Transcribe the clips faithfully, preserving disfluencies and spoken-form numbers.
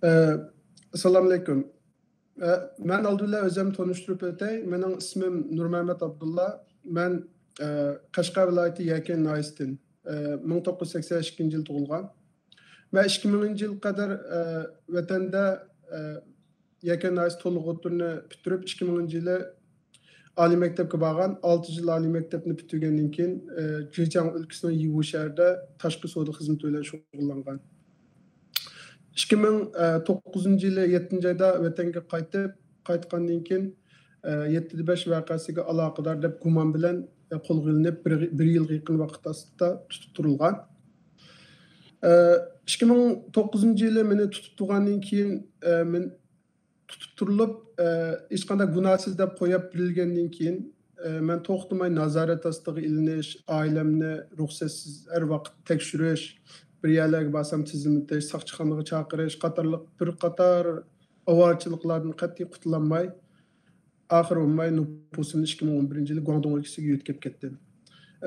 ئە، ئەسسالامۇئەلەيكۇم. ئە، مەن ئالدى بىلەن ئۆزۈمنى تونۇشتۇرۇپ ئۆتەي. مېنىڭ ئىسمىم نۇرمەمەت ئابدۇللا. مەن، ئە، قەشقەر ۋىلايىتى يەكەن ناھىيەسىدىن، ئە، مىڭ توققۇز يۈز سەكسەن ئىككىنچى يىل تۇغۇلغان. مەن ئىككى مىڭىنچى يىلغا قەدەر، ئە، ۋەتەندە، ئە، يەكەن ناھىيەسى تولۇق ئوتتۇرىنى پۈتتۈرۈپ، ئىككى مىڭىنچى يىلى ئالىي مەكتەپكە بارغان. ئالتە يىل ئالىي مەكتەپنى پۈتتۈرگەندىن كېيىن، ئە، جېجياڭ ئۆلكىسىنىڭ يىۋۇ شەھىرىدە تاشقى سودا خىزمىتى بىلەن شۇغۇللانغان. ئىككى مىڭ توققۇزىنچى يىلى يەتتىنچى ئايدا ۋەتەنگە قايتىپ، قايتقاندىن كېيىن، ئە، يەتتىدە بەش ۋەقەسىگە ئالاقىدار دەپ گۇمان بىلەن، ئە، قولغا ئېلىنىپ، بىر، بىر يىلغا يېقىن ۋاقىت ئاستىدا تۇتۇپ تۇرۇلغان. ئە، ئىككى مىڭ توققۇزىنچى يىلى مېنى تۇتۇپ تۇرغاندىن كېيىن، ئە، مەن تۇتۇپ تۇرۇلۇپ، ئە، ھېچقانداق گۇناھسىز دەپ قويۇپ بېرىلگەندىن كېيىن، ئە، مەن توختىماي نازارەت ئاستىغا ئېلىنىش، ئائىلەمنى رۇخسەتسىز ھەر ۋاقىت تەكشۈرۈش، بىر يەرلەرگە بارسام تىزىملىتىش، ساقچىخانىغا چاقىرىش قاتارلىق بىر قاتار ئاۋارىچىلىقلاردىن قەتئىي قۇتۇلالماي، ئاخىرى بولماي نوپۇسۇمنى ئىككى مىڭ ئون بىرىنچى يىلى گۇاڭدۇڭ ئۆلكىسىگە يۆتكەپ كەتتىم.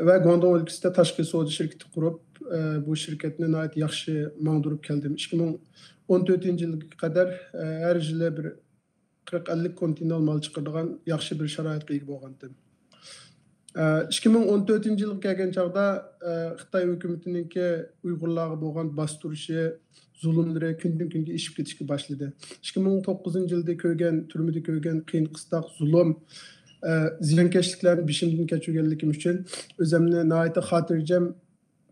ۋە گۇاڭدۇڭ ئۆلكىسىدە تاشقى سودا شىركىتى قۇرۇپ، ئە، بۇ شىركەتنى ناھايىتى ياخشى ماڭدۇرۇپ كەلدىم. ئىككى مىڭ ئون تۆتىنچى يىلغا قەدەر، ئە، ھەر يىلى بىر قىرىق ئەللىك كونتېينېر مال چىقىرىدىغان ياخشى بىر شارائىتقا ئىگە بولغانتىم. ئە، ئىككى مىڭ ئون تۆتىنچى يىلغا كەلگەن چاغدا، ئە، خىتاي ھۆكۈمىتىنىڭكى ئۇيغۇرلارغا بولغان باستۇرۇشى، زۇلۇملىرى كۈندىن كۈنگە ئېشىپ كېتىشكە باشلىدى. ئىككى مىڭ توققۇزىنچى يىلدا كۆرگەن، تۈرمىدە كۆرگەن قىيىن قىستاق، زۇلۇم، ئە، زىيانكەشلىكلەرنى بېشىمدىن كەچۈرگەنلىكىم ئۈچۈن ئۆزۈمنى ناھايىتى خاتىرجەم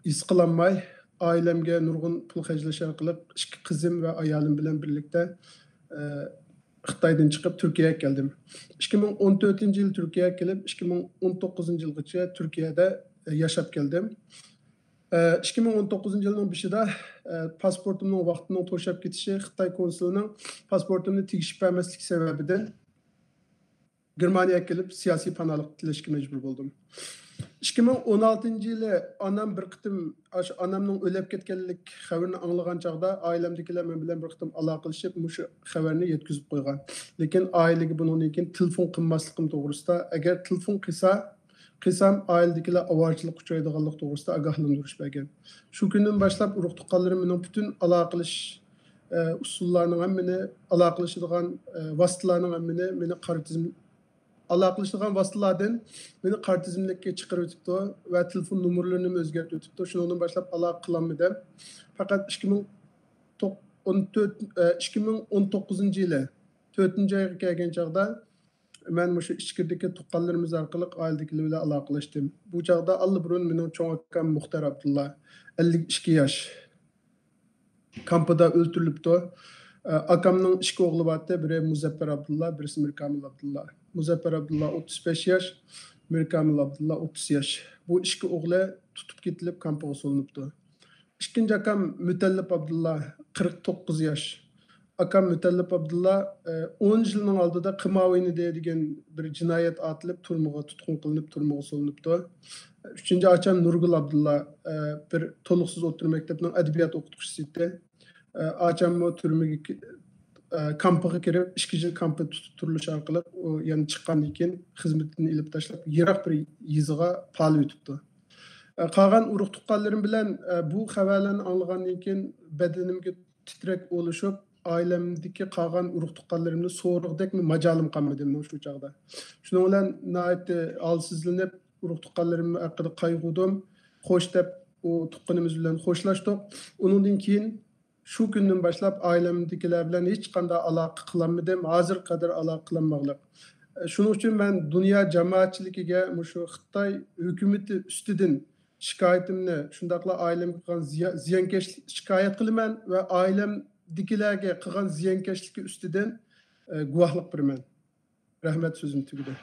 ھېس قىلالماي، ئائىلەمگە نۇرغۇن پۇل خەجلەش ئارقىلىق ئىككى قىزىم ۋە ئايالىم بىلەن بىرلىكتە، ئە، خىتايدىن چىقىپ تۈركىيەگە كەلدىم. ئىككى مىڭ ئون تۆتىنچى يىل تۈركىيەگە كېلىپ، ئىككى مىڭ ئون توققۇزىنچى يىلغىچە تۈركىيەدە، ئە، ياشاپ كەلدىم. ئە، ئىككى مىڭ ئون توققۇزىنچى يىلنىڭ بېشىدا، ئە، پاسپورتۇمنىڭ ۋاقتىنىڭ توشاپ كېتىشى خىتاي كونسۇلىنىڭ پاسپورتۇمنى تېگىشىپ بەرمەسلىكى سەۋەبىدىن گېرمانىيەگە كېلىپ سىياسىي پاناھلىق تىلەشكە مەجبۇر بولدۇم. ئىككى مىڭ ئون ئالتىنچى يىلى ئانام بىر قېتىم، ئاشۇ ئانامنىڭ ئۆلۈپ كەتكەنلىك خەۋىرىنى ئاڭلىغان چاغدا ئائىلەمدىكىلەر مەن بىلەن بىر قېتىم ئالاقىلىشىپ مۇشۇ خەۋەرنى يەتكۈزۈپ قويغان. لېكىن ئائىلىگە بۇنىڭدىن كېيىن تېلېفون قىلماسلىقىم توغرىسىدا، ئەگەر تېلېفون قىلسا، قىلسام ئائىلىدىكىلەر ئاۋارىچىلىققا ئۇچرايدىغانلىق توغرىسىدا ئاگاھلاندۇرۇش بەرگەن. شۇ كۈندىن باشلاپ ئۇرۇق تۇغقانلىرىم مېنىڭ پۈتۈن ئالاقىلىشىش، ئە، ئۇسۇللارنىڭ ھەممىنى، ئالاقىلىشىدىغان، ئە، ۋاسىتىلارنىڭ ھەممىنى مېنى قارا تىزىم-، ئالاقىلىشىدىغان ۋاسىتىلەردىن مېنى قارا تىزىملىككە چىقىرىۋېتىپتۇ ۋە تېلېفون نومۇرلىرىنىمۇ ئۆزگەرتىۋېتىپتۇ. شۇنىڭدىن باشلاپ ئالاقە قىلالمىدىم. پەقەت ئىككى مىڭ ئون تۆت، ئە، ئىككى مىڭ ئون توققۇزىنچى يىلى تۆتىنچى ئايغا كەلگەن چاغدا مەن مۇشۇ ئىچكىرىدىكى تۇغقانلىرىمىز ئارقىلىق ئائىلىدىكىلەر بىلەن ئالاقىلەشتىم. بۇ چاغدا ئاللىبۇرۇن مېنىڭ چوڭ ئاكام مۇختەر ئابدۇللا، ئەللىك ئىككى ياش، كامپىدا ئۆلتۈرۈلۈپتۇ. ئاكامنىڭ ئىككى ئوغلى بارتى، بىرى مۇزەپپەر ئابدۇللا، بىرسى مىركامىل ئابدۇللا. مۇزەپپەر ئابدۇللا ئوتتۇز بەش ياش، مىركامىل ئابدۇللا ئوتتۇز ياش. بۇ ئىككى ئوغلى تۇتۇپ كېتىلىپ كامپىغا سولىنىپتۇ. ئىككىنچى ئاكام مۇتەللىپ ئابدۇللا، قىرىق توققۇز ياش. ئاكام مۇتەللىپ ئابدۇللا، ئە، ئون يىلنىڭ ئالدىدا قىما ئوينىدى دېگەن بىر جىنايەت ئاتىلىپ، تۈرمىگە، تۇتقۇن قىلىنىپ، تۈرمىگە سولىنىپتۇ. ئۈچىنچى ئاچام نۇرگۈل ئابدۇللا، ئە، بىر تولۇقسىز ئوتتۇرا مەكتەپنىڭ ئەدەبىيات ئوقۇتقۇچىسى ئىدى. ئە، ئاچاممۇ تۈرمىگە كى-، ئە، كامپىغا كىرىپ، ئىككى يىل كامپتا تۇتۇپ تۇرۇلۇش ئارقىلىق ئۇ يەنە چىققاندىن كېيىن خىزمىتىدىن ئېلىپ تاشلاپ، يىراق بىر يېزىغا پالىۋېتىپتۇ. ئە، قالغان ئۇرۇق تۇغقانلىرىم بىلەن، ئە، بۇ خەۋەرلەرنى ئاڭلىغاندىن كېيىن بەدىنىمگە تىترەك ئولىشىپ، ئائىلەمدىكى قالغان ئۇرۇق تۇغقانلىرىمنى سورىغۇدەكمۇ ماجالىم قالمىدى مېنىڭ شۇ چاغدا. شۇنىڭ بىلەن ناھايىتى ھالسىزلىنىپ، ئۇرۇق تۇغقانلىرىم ھەققىدە قايغۇردۇم. خوش دەپ ئۇ تۇغقىنىمىز بىلەن خوشلاشتۇق. ئۇنىڭدىن كېيىن شۇ كۈندىن باشلاپ ئائىلەمدىكىلەر بىلەن ھېچقانداق ئالاقە قىلالمىدىم. ھازىرغا قەدەر ئالاقە قىلالمىغلىق. شۇنىڭ ئۈچۈن مەن دۇنيا جامائەتچىلىكىگە مۇشۇ خىتاي ھۆكۈمىتى ئۈستىدىن شىكايىتىمنى، شۇنداقلا ئائىلەمگە قىلغان زىيا-، زىيانكەشلىك شىكايەت قىلىمەن ۋە ئائىلەمدىكىلەرگە قىلغان زىيانكەشلىكى ئۈستىدىن، ئە، گۇۋاھلىق بېرىمەن. رەھمەت، سۆزۈم تۈگىدى.